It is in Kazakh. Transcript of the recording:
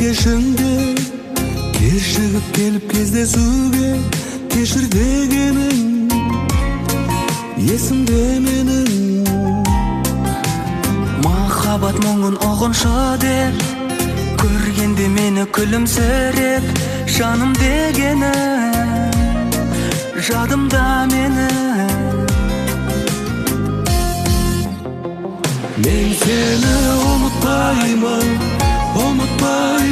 кешінде кешігіп келіп кездесуге кешір дегенің есімде менің. Махаббат мұңын ұғыншы деп, көргенде мені күлімсіреп, жаным дегені жадымда менің. Мен сені ұмытпаймын, ұмытпаймын.